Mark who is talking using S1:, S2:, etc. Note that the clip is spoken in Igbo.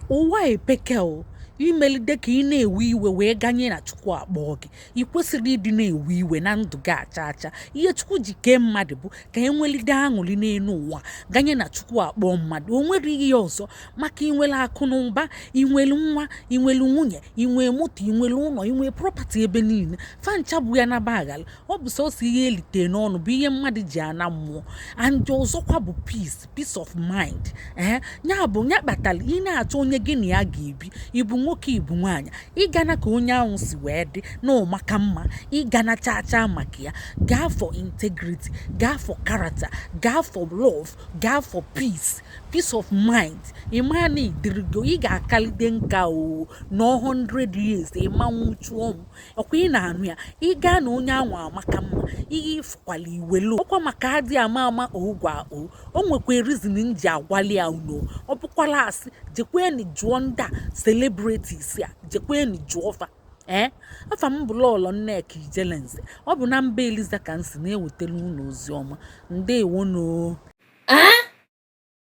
S1: Ụwa epeke o. Imelide ka ị na-ewe iwe wee ganye na Chukwu akpọọ gị. Ị kwesịrị ịdị na-ewe iwe na ndụ gị acha acha. Ihe Chukwu ji kee mmadụ bụ ka e nwelide aṅụrị n'elu ụwa ganye na Chukwu akpọọ mmadụ. O nwere ihe ọzọ maka inwere akụ na ụba, inwere nwa, inwere nwunye, inwe moto, inwere ụlọ, inwe property ebe niile, fancha bụ ya naba aghala. Ọ bụ sọsọ ihe elite n'ọnụ bụ ihe mmadụ ji ana mmụọ. And ọzọkwa bụ peace of mind. Ee, ya bụ ya kpatara ị na-achọ onye gị na ya ga-ebi, ịbụ nwoke, ịbụ nwaanyị, ịgana ka onye ahụ si wee dị na ụmaka mma, ịgana chaa chaa maka ya. Gaa for integrity, gaa for character, gaa for love, gaa for peace of mind. Ịma na idirigo, ị ga-akalide nka o nọ 100 years, ịma nwụchu ọnwụ. Ọkwa ị na-anụ ya, ị gaa na onye ahụ amaka mma, ihe ịfụkwala iwelu ọkwa maka adị ama ama ogwa o. O nwekwa reason m ji agwali ya unu. Ọ bụkwala asị, jekweni jụọ ndị a celebrities a, jekweni jụọ fa. Ee, afa m bụ Lọlọ Nneka Ijelenze. Ọ bụ na mba Eliza ka m si na-ewetara unu ozi ọma. Ndewono.